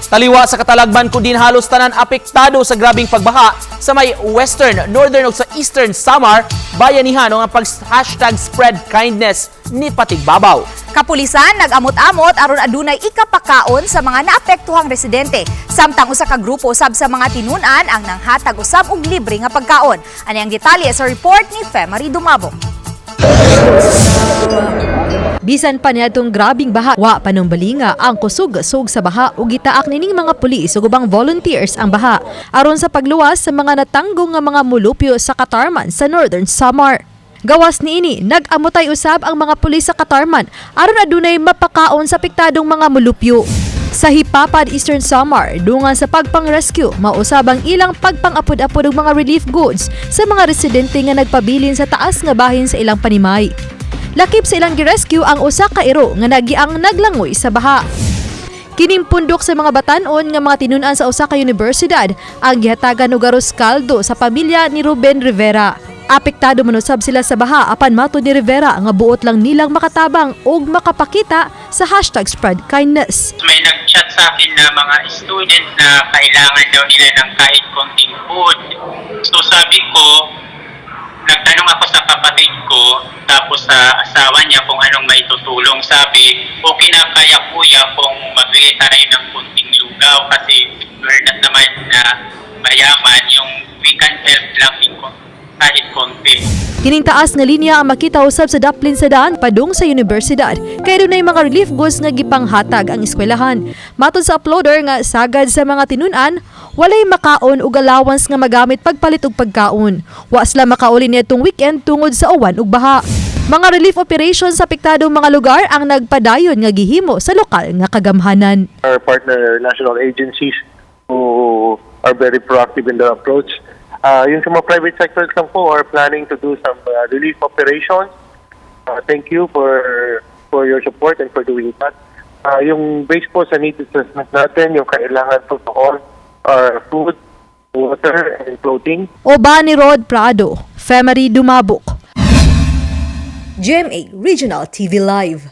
Taliwa sa katalagman kun diin halos tanan apektado sa grabing pagbaha sa may western, northern ug sa eastern Samar, bayanihan ang pag #SpreadKindness ni patigbabaw. Kapulisan nag-amot-amot aron adunay ikapakaon sa mga naapektuhang residente. Samtang usa ka grupo usab sa mga tinun-an ang nanghatag usab og libre nga pagkaon. Ani ang detalye sa report ni Femary Dumabok. Bisan pa niadtong grabing baha, wa panumbalinga ang kusog-sug sa baha ug gitaak nining mga pulis ug ubang volunteers ang baha aron sa pagluwas sa mga natanggong nga mga mulupyo sa Katarman sa Northern Samar. Gawas niini, nag-amutay usab ang mga pulis sa Katarman aron adunay mapakaon sa apektadong mga mulupyo. Sa Jipapad, Eastern Samar, dungan sa pagpang-rescue, mausab ang ilang pagpang-apod-apod og mga relief goods sa mga residente nga nagpabilin sa taas nga bahin sa ilang panimay. Lakip sa ilang girescue ang usa ka iro nga nagiang naglangoy sa baha. Kining pundok sa mga batanon nga mga tinun-an sa usa ka universidad ang gihatagan og aros kaldo sa pamilya ni Ruben Rivera. Apektado man usab sila sa baha, apan matod ni Rivera nga buot lang nilang makatabang og makapakita sa #SpreadKindness. May nag-chat sa akin na mga student na kailangan daw nila ng kahit konting food. So sabi ko, nagtanong ako sa kapatid ko, tapos sa asawa niya kung anong maitutulong. Sabi, "Okay na kaya, kuya, kung magbigay tayo ng konting lugaw kasi we're not naman na mayaman, yung we can help lang in kahit konti." Kining taas nga linya ang makita usab sa daplin sa daan padung sa universidad kay dunay mga relief goods nga gipanghatag ang eskwelahan. Matod sa uploader nga sagad sa mga tinun-an, walay makaon ug allowance nga magamit pagpalit og pagkaon. Wa sila makauli niadtong weekend tungod sa uwan ug baha. Mga relief operations sa apektadong mga lugar ang nagpadayon nga gihimo sa lokal nga kagamhanan. Our partner national agencies who are very proactive in their approach. Yung sa mga private sectors lang po are planning to do some relief operations. Thank you for your support and for doing that. Yung base po sa need assessment natin, yung kailangan po doon are food, water, and clothing. Uban ni Rod Prado, Femery Dumabok. GMA Regional TV Live.